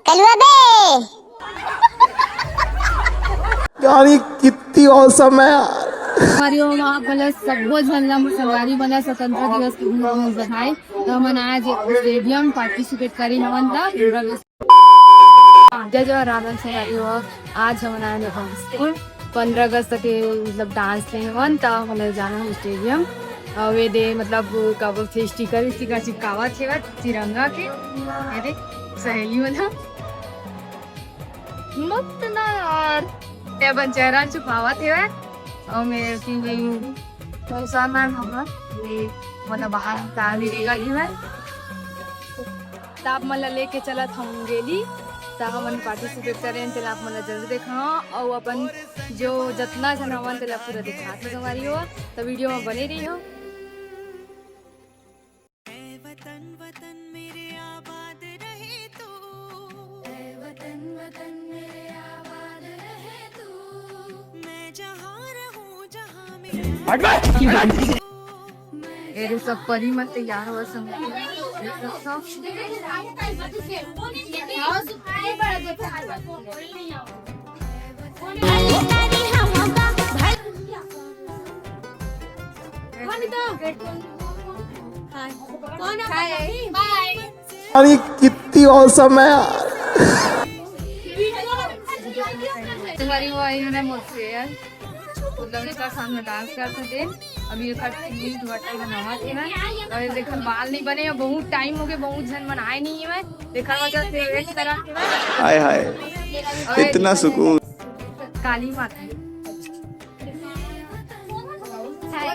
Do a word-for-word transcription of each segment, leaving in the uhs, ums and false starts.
चलुआ बे। यार, ये कितनी औसम है यार। संगवारी हो, आप बोले, सबो झन ला संगवारी मन ला स्वतंत्रता दिवस के बहुत बहुत बधाई। तो हमन आज स्टेडियम पार्टिसिपेट करे हवन ता। जय जवान राम संगवारी हो, आज हमन आए हन स्कूल। पंद्रह अगस्त के मतलब डांस ले हवन, त हमन जाना है स्टेडियम। अउ ये दे मतलब का बोलथे, स्टिकर स्टिकर चिपकावत हेवत तिरंगा के। ये दे सहेली मन ह मत ना यार, ये अपन चेहरा छुपावत हेवत। अउ मैं कि मैं परेशान ना होगा, ये मतलब बाहर का भी रेगा ही है। त आप मन ला लेके चलत हम गेली, त हमन पार्टिसिपेट करेन, तेला आप मन ला जरूर देखा। अउ अपन जो जतना झन हवन, तेला पूरा दिखात हो संगवारी हो, त वीडियो में बने रही हो। ऐ वतन, वतन मेरे आबाद रहे तू। ऐ वतन, वतन मेरे आबाद रहे तू। मैं जहाँ रहूँ, जहाँ मेरा हट बे! ये रे सब परी मन तैयार होवत संग। अरे कितनी औसम है यार। तुम्हारी वो आई है ना मुझसे यार। मतलब, एकर सामने डांस करत हे। अभी एकर टीम दुपट्टा बनावत हे ना, अउ देखो, बाल नहीं बने हे, बहुत टाइम हो गए, बहुत झन मन आए नहीं हे। देखा वजह से एक तरह के हाय हाय, और इतना सुकून। काली माता।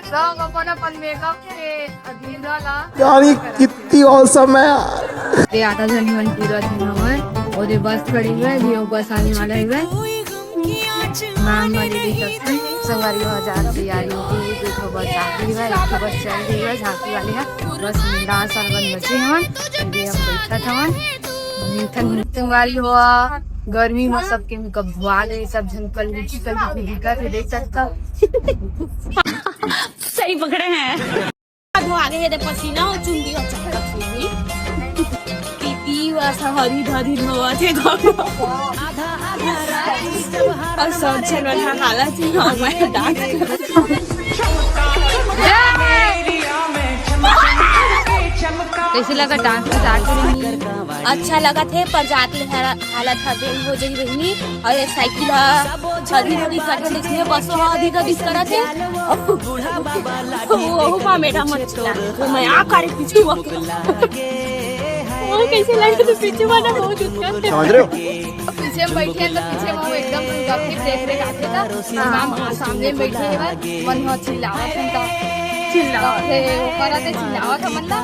सब अपन अपन मेकअप के अधीरा ला यार, ये कितनी औसम है यार। ये आधा झन मन पूरा दिन हवय, और ये बस खड़ी हुई है, ये बस आने वाला है। मैम वाली देख सकते हैं, संगवारी हो हजार तैयारी होती है, देखो बस आती है, एक बस चल रही है, झांकी वाली है, बस डांस वाला बन बचे हवन, ये हम बैठा था हवन। संगवारी हो, गर्मी में सबके मेकअप धुआ गए, सब झन कल चिकन दिखा थे, देख सकता। सही पकड़े हैं। आगू आगे हे दे पसीना हो चुंदी हो चक्कर चुंदी। पीपी वासा हरी धरी धोवा थे धोवा। और सब झन मन हालत ही हो मैं डांस। कैसे लगा डांस में जाके? अच्छा लगा थे, पर जाके हालत हर दिन हो जाई बहिनी। और ये साइकिल ह अभी अभी कट लिखने बस ह अभी का दिस करत हे। वो वो मा मेरा मत चिल्ला। वो मैं आ करे पीछे वो। वो कैसे लगे तो पीछे वाला बहुत उत्तर। समझ रहे हो? पीछे में बैठे हैं तो पीछे वो एकदम गप के देख रहे आते था। मैम सामने बैठे हैं, मन हो चिल्लावत है तो चिल्लावत है, वो करत है, चिल्लावत है, मतलब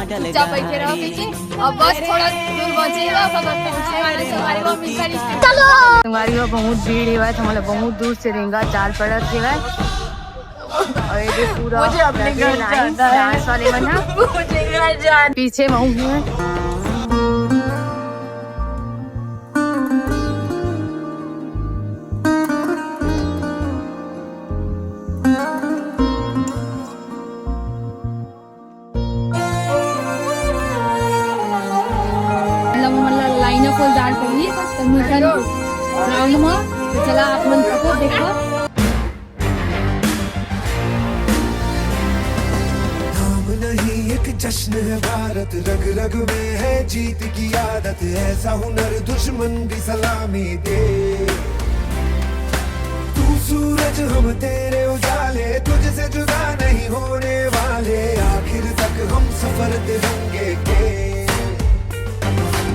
चुपचाप बैठे रहो पीछे। अब बस थोड़ा दूर बचे बा, अब पहुंचे वाले संगवारी हो, मिलकर स्टेशन। चलो। संगवारी हो, बहुत भीड़ हे, हमला बहुत दूर से रेंगा चाल पड़त हे। और ये जो पूरा मुझे अपने घर लाइन जाना है। डांस वाले मन ह। मुझे घर जाना। पीछे महू हूँ। मतलब, हमन ला लाइन अप हो जान पड़ी, तो मिशन राउंड में। तो चला, आप मन सबको देखो। नाम नहीं, एक जश्न है भारत, रग रग में है जीत की आदत। ऐसा हुनर दुश्मन भी सलामी दे। तू सूरज, हम तेरे उजाले, तुझसे जुदा नहीं होने वाले, आखिर तक हम सफर तिरंगे के।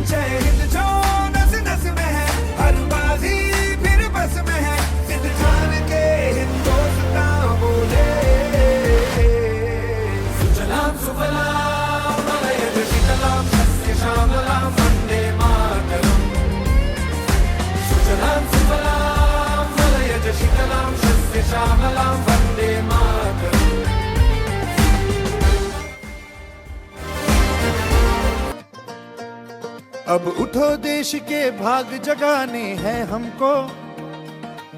जय हिंद जो नस नस में है, हर बाजी फिर बस में है, सिंध खान के हिंदुस्तान बोले। सुजलाम सुफलाम मलयज शीतलाम सस्य श्यामलाम वंदे मातरम। सुजलाम सुफलाम मलयज शीतलाम सस्य श्यामलाम वंदे मातरम। अब उठो देश के भाग जगाने हैं हमको।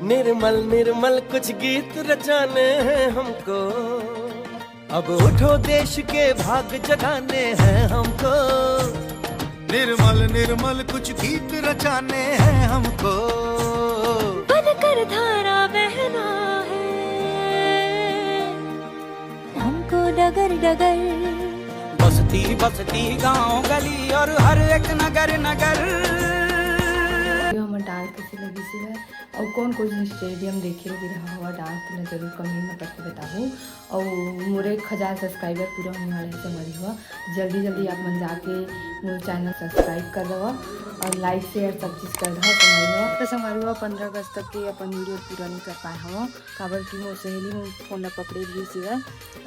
निर्मल निर्मल कुछ गीत रचाने हैं हमको। अब उठो देश के भाग जगाने हैं हमको। निर्मल निर्मल कुछ गीत रचाने हैं हमको। बनकर धारा बहना है हमको डगर डगर। बस्ती बस्ती, गांव गली और हर एक नगर नगर। हमर डांस कैसे लगिस हे अउ कौन कौन स्टेडियम देखे लगे रहा हुआ डांस, तेला जरूर कमेंट में करके बताहू। अउ मोर एक हजार सब्सक्राइबर पूरा होने वाला है संगवारी हो, जल्दी जल्दी आप मन जाके मोर चैनल सब्सक्राइब कर दवा अउ लाइक शेयर सब चीज कर दवा संगवारी हो। तो संगवारी हो, पंद्रह अगस्त तक के अपन वीडियो पूरा नहीं कर पाए हवं, काबर कि मोर सहेली मोर फोन ला पकड़े रहिस हवय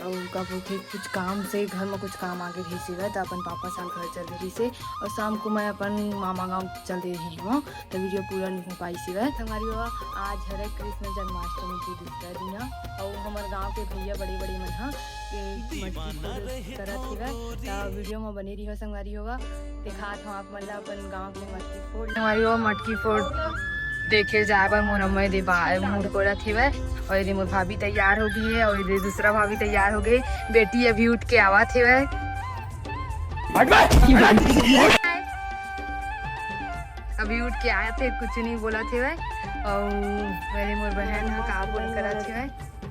अउ का बोलथे कुछ काम से घर में कुछ काम आगे रहिस हवय, त अपन पापा साल घर चल दे रहिस हे अउ शाम को मैं अपन मामा गांव चल दे रही हूँ, त वीडियो पूरा नहीं हो पाइस हवय। संगवारी हो, आज हरे कृष्ण जन्माष्टमी के दूसरा दिन हे अउ हमर गांव के भैया बड़े बड़े मन ह के मटकी फोड़ करत हवय, त वीडियो में बने रहियो संगवारी हो। दिखात हूँ आप मन ला अपन गांव के मटकी फोड़। संगवारी हो, मटकी फोड़ देखे जाए बर मोर अम्मा दे बा-, मुड़ कोड़त हवय अउ एदे मोर भाभी तैयार हो गई है अउ एदे दूसरा भाभी तैयार हो गई। बेटी अभी उठ के आवत हवय। अभी उठ के आए थे, कुछ नहीं बोला थे वह। और मेरे मोर बहन ह का बोल करा थे वह।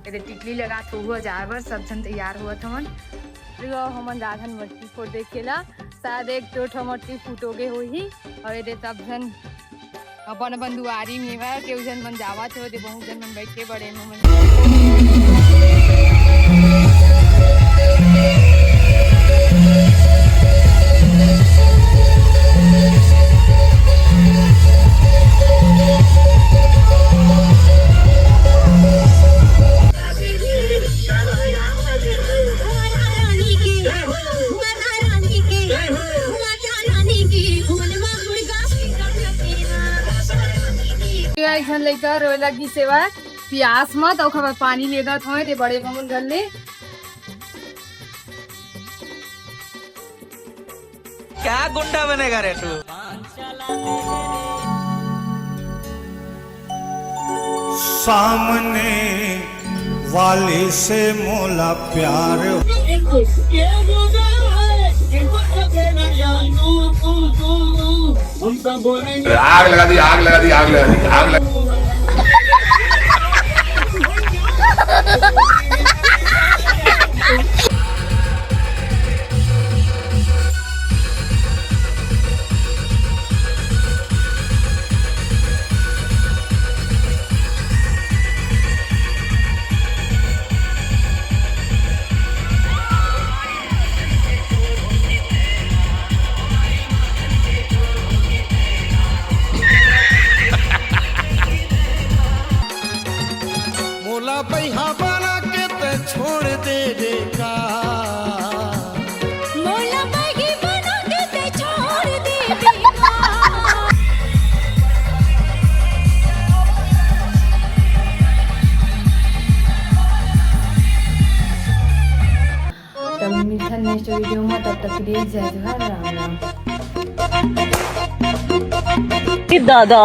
एदे टिकली लगा तो हुआ जाए बर सब जन तैयार हुआ था मन। अरे वाह, हमन जाथन मटकी फोड़ देखे ला। शायद एक दो ठो मटकी फूटोगे होही। और एदे सब जन अपन अपन दुआरी में बा, केहू झन मन जावत हे, ओदे बहुत झन मन बइठे बड़े मन। एक झन लइका रोए लगिस हवय, पियास म, त ओखर बर पानी लेगत हवय, ते बड़े मामन घर ले। क्या गुंडा बनेगा रे तू? सामने वाले से मोला प्यार। आग लगा दी, आग लगा दी, आग लगा दी, आग लगा। मोला बइहा बना के ते छोड़ दे दे का। मोला बइहा बना के ते छोड़ दे दे का। तब मिलथन नेक्स्ट वीडियो में, तब तक के लिए जय जोहार, राम राम। दादा।